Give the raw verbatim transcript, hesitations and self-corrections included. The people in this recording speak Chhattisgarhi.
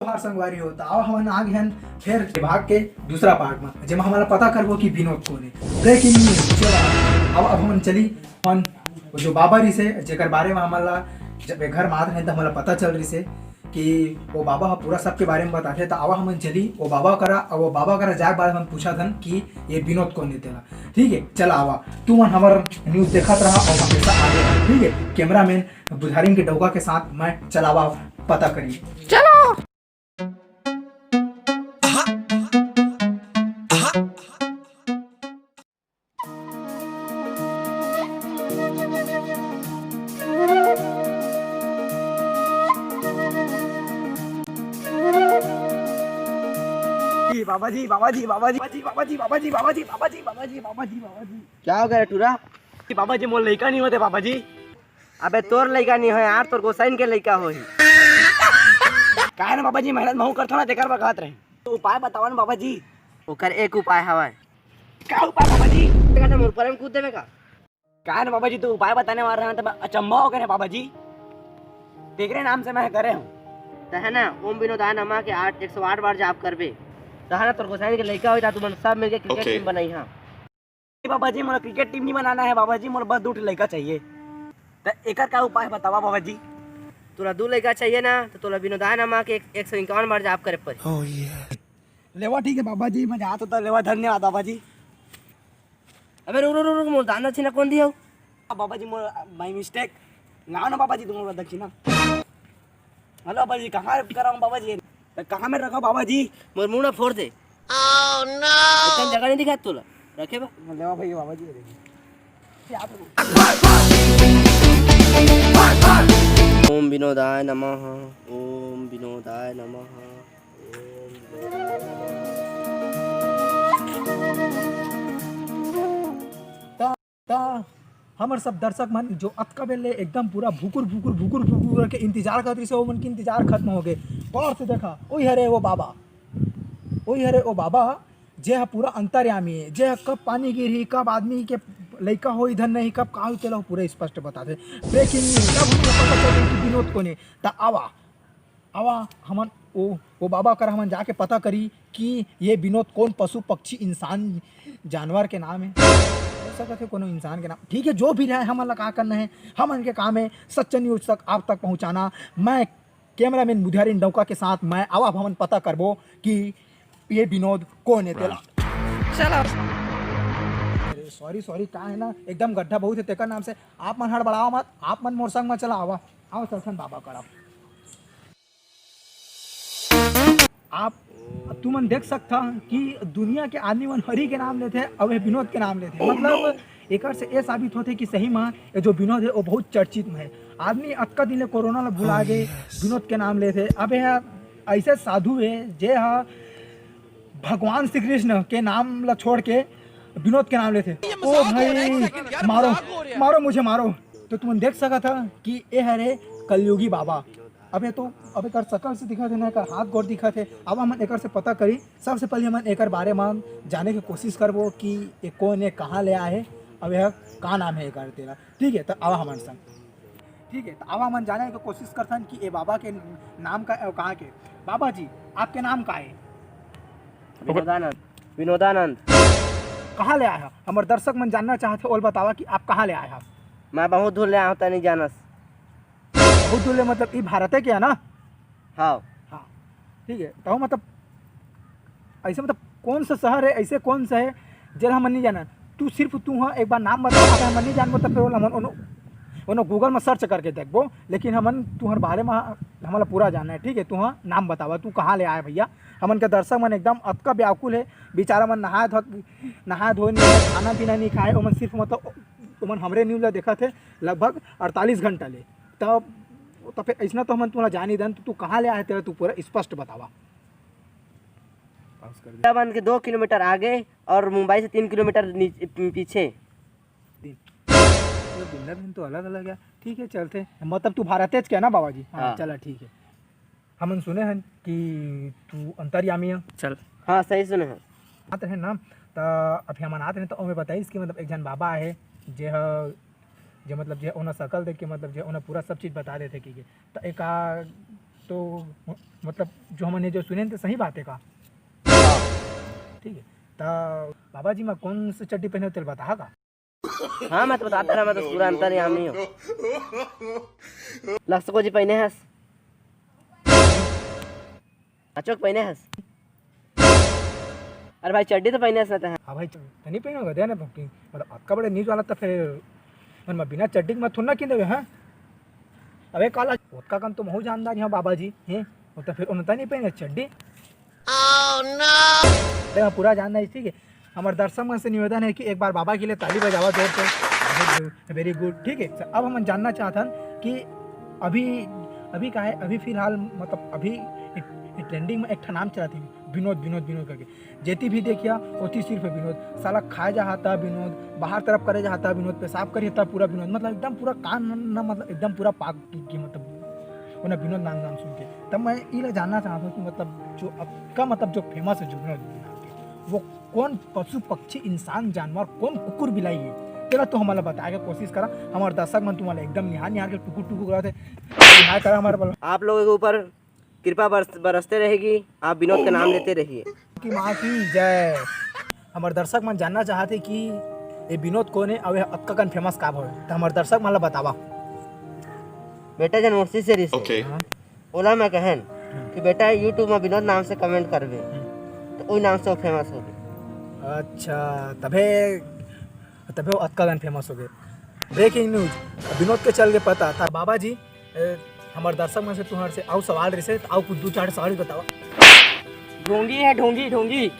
नमस्कार संगवारी हो, त अब हमन आ गए हन फिर विभाग के दूसरा पार्ट में, जेमा हमन ला पता करबो कि विनोद कौन है। Breaking news. चलो, अब अब हमन चली अपन वो जो बाबा रिसे, जेकर बारे में हमन ला जब ये घर में आत रहे त हमन ला पता चल रिसे कि वो बाबा ह पूरा सबके बारे में बताथे। त आवा हमन चली वो बाबा करा, और वो बाबा करा जाए के बाद हमन पूछा थन कि ये विनोद कौन है तेला। ठीक है, चला आवा, तू मन हमर न्यूज देखत रहा और हमेशा आगे रहा। ठीक है, कैमरामैन बुधारिन के डौका के साथ मैं चलावा पता करी। चलो। बाबा जी, बाबा जी, बाबा जी, बाबा जी, बाबा जी, बाबा जी, बाबा जी, बाबा जी, बाबा जी, बाबा जी। क्या हो गया टूरा? बाबा जी, मोर लइका नहीं होते बाबा जी। अबे तोर लइका नहीं होय यार, तोर गोसाइन के लइका होही। काहे ना बाबा जी, मेहनत महू करथो ना, तेकर बर कहत रहे। तो उपाय बतावा ना बाबा जी। ओकर एक उपाय हवय। का उपाय बाबा जी? तेकर मोर ऊपर में कूद देवे का? काहे ना बाबा जी, तू उपाय बताने वाला रहा त मैं अचंभा हो गए बाबा जी। तेकरे नाम से मैं करे हूँ। त है ना, ओम विनोदाय नमः के आठ, एक सौ आठ बार जाप करबे। त है ना, तोर गोसाइन के लइका होही, त तुमन सब मिलके क्रिकेट OK। टीम बनाई हा। बाबा जी, मोला क्रिकेट टीम नहीं बनाना है बाबा जी, मोला बस दू ठो लइका चाहिए। त एकर का उपाय बतावा बाबा जी? तोला दू लइका चाहिए ना, त तोला विनोदाय नमः के एक, एक सौ इक्यावन बार जाप करे पड़ी। लेवा ठीक है बाबा जी, मैं जात होता लेवा, धन्यवाद बाबा जी। अबे रुक, रुक, रुक, रुक, मोर दान दक्षिणा कौन दिया हो? बाबा जी, मोर my mistake। लाओ ना बाबा जी, तुम मोर दक्षिणा। हेलो बाबा जी, कहाँ कराऊँ बाबा जी? त कहाँ में रखो बाबा जी? मोर मुंडा फोड़ दे। Oh no! इतना जगह नहीं दिखा तोला। रखे बा? लेवा भाई बाबा जी, देखिए। ओम विनोदाय नमः, ओम विनोदाय नमः, ओम विनोदाय नमः। त हमर सब दर्शक मन जो अतका बेर ले एकदम पूरा भुकुर भुकुर भुकुर भुकुर करके इंतजार करत रहिस हे, ओमन के इंतजार खत्म हो गे। गौर से देखा, ओही हरे वो बाबा, ओही हरे वो बाबा, जे ह पूरा अंतर्यामी हे, जे ह कब पानी गिरही, कब आदमी के लइका होही धन नहीं, कब का होही, तेला वो पूरा स्पष्ट बताथे। ब्रेकिंग न्यूज, तब हमन ला पता चलथे कि विनोद कोन हे। त आवा, आवा, हमन ओ, ओ बाबा कर हमन जाके पता करी कि ये विनोद कौन पशु, पक्षी, इंसान, जानवर के नाम है। हो सकत है कोनो इंसान के नाम, ठीक है, जो भी रहे, हमन ला का करना है, हमन के काम है सच्चा न्यूज तक आप तक पहुंचाना। मैं कैमरामैन मुधियारिन डौका के साथ मैं आवा, हमन पता करबो कि ये विनोद कौन है तेला। चलो। अरे सॉरी सॉरी, का है ना, एकदम गड्ढा बहुत है, तेकर नाम से आप मन हड़बड़ाओ मत, आप मन मोर संग में चला आवा। आओ चलथन बाबा करा। आप, तुमन देख सकथा कि दुनिया के आदमी मन हरि के नाम लेथे, अब ये विनोद के नाम लेथे। मतलब एकर से ये साबित होथे कि सही में ये जो विनोद है वो बहुत चर्चित में है। आदमी अतका दिन ले कोरोना ला भुला गे, विनोद के नाम लेथे। अब ये ऐसे साधु है जे हा भगवान श्री कृष्ण के नाम ला छोड़ के विनोद के नाम लेथे। ओ भाई, मारो, मारो मुझे, मारो। तो तुमन देख सकत हा कि ए हरे कलयुगी बाबा। अब ये तो, अब एकर शकल से दिखत हे ना, एकर हाथ गोड़ दिखत हे। अब हमन एकर से पता करी, सबसे पहले हमन एकर बारे में जाने के कोशिश करबो कि ये कौन हे, कहाँ ले आए हे, अब ये का नाम है एकर तेला। ठीक है, तो आवा हमन संग। ठीक है, तो आवा हमन जाने के कोशिश करथन कि ए बाबा के नाम का, अउ कहाँ के। बाबा जी, आपके नाम का है? विनोदानंद। विनोदानंद। कहाँ ले आए हो? हमर दर्शक मन जानना चाहथे, ओल बतावा कि आप कहाँ ले आए हो? मैं बहुत दूर ले आया हूँ, तनी जानस। बहुत दूर ले मतलब ई भारते के है ना? हाँ। हाँ, ठीक है। तो मतलब ऐसे मतलब कौन सा शहर है, ऐसे कौन सा है जेला हमन नहीं जाना? तू सिर्फ तू हाँ एक बार नाम बता, अगर हमन नहीं जानबो तब फिर ओला हमन ओनो, ओनो Google में सर्च करके देखबो, लेकिन हमन तुहर बारे में हमन ला पूरा जानना है, ठीक है? तू हाँ नाम बतावा, तू कहाँ ले आए भैया? हमन के दर्शक मन एकदम अतका व्याकुल है, बेचारा मन नहाए धो, नहाए धोए नहीं है, खाना पीना नहीं खाए, ओमन सिर्फ मतलब ओमन हमरे न्यूज ला देखत है लगभग अड़तालीस घंटा ले। तब, तब फिर ऐसना तो हमन तुला जान ही दन, तो तू कहाँ ले आए तेरा, तू पूरा स्पष्ट बतावा। पास कर दे। बन के दो किलोमीटर आगे और मुंबई से तीन किलोमीटर नीचे, पीछे। तीन। तो बिंदर दिन तो अलग अलग है। ठीक है, चलते। मतलब तू भारतेज के है ना बाबा जी? हाँ, हाँ। चला ठीक है। हमन सुने हन कि तू अंतर्यामी है। चल। हाँ, सही सुने हन। आत रहे ना, त अभी हमन आत रहे तो ओमे बताइस कि मतलब एक झन बाबा है, जे ह, जे मतलब जे ओना शकल देख के मतलब जे ओना पूरा सब चीज बता देथे कि, कि त एका तो मतलब जो हमन ये जो सुने ते सही बात है का? ठीक है, त बाबा जी मैं कौन से चड्डी पहने तेल बता का? हाँ, मैं तो बतात रहा, मैं तो पूरा अंतर्यामी हूँ। लक्ष्य को जी पहने हस, अचोक पहने हस। अरे भाई, चड्डी तो पहने हस ना तैं। हाँ भाई, त नहीं पहनोगे दे ना, मतलब अतका बड़े न्यूज वाला तो फिर मन में बिना चड्डी के मैं थोड़ा ना किन देवे, हाँ। अबे काला ओतका कन तो महू जानदार यहाँ बाबा जी हैं, वो तो फिर उन्होंने नहीं पहने चड्डी। अरे हाँ, पूरा जानना इसी के। हमारे दर्शक मन से निवेदन है कि एक बार बाबा के लिए ताली बजावा जोर से। वेरी गुड। ठीक है, अब हम जानना चाहत हन कि अभी अभी का है, अभी फिलहाल मतलब अभी ट्रेंडिंग में एक ठा नाम चला थी विनोद, विनोद, विनोद करके। जेती भी देखिया ओती सिर्फ विनोद। साला खाए जाहा ता विनोद, बाहर तरफ करे जाहा ता विनोद, पेशाब करिए ता पूरा विनोद, मतलब एकदम पूरा कान न, मतलब एकदम पूरा पाक की, की मतलब वो ना विनोद नाम नाम सुन के। तब मैं इला जानना चाहता हूँ कि मतलब जो अतका मतलब जो फेमस है जो विनोद नाम के, वो कौन पशु पक्षी इंसान जानवर कौन कुकुर बिलाई है, तेला तो हमला बताए के कोशिश करा। हमारे दर्शक मन तुम्हारा एकदम निहार निहार के टुकुर टुकुर करत है, निहार करा हमारे बल। आप लोगों के ऊपर कृपा बरस, बरसते रहेगी, आप विनोद का नाम लेते रहिए। की माँ की जय। हमारे दर्शक मन जानना चाहते कि ये विनोद कौन है, अब ये अतका कन फेमस काब होवे, तो हमारे दर्शक मन ला बतावा। बेटा जन मुर्सी से रिस Okay. हाँ। ओला मैं कहन कि बेटा YouTube में विनोद नाम से कमेंट करबे, तो वही नाम से वो फेमस होगी। अच्छा, तभे तभे वो अतका गन फेमस हो गए। ब्रेकिंग न्यूज, विनोद के चल के पता था। बाबा जी, ए, हमारे दर्शक मन से तुम्हारे से आउ सवाल रहिसे, तो आउ कुछ दो चार सवाल बतावा। ढोंगी है, ढोंगी, ढोंगी।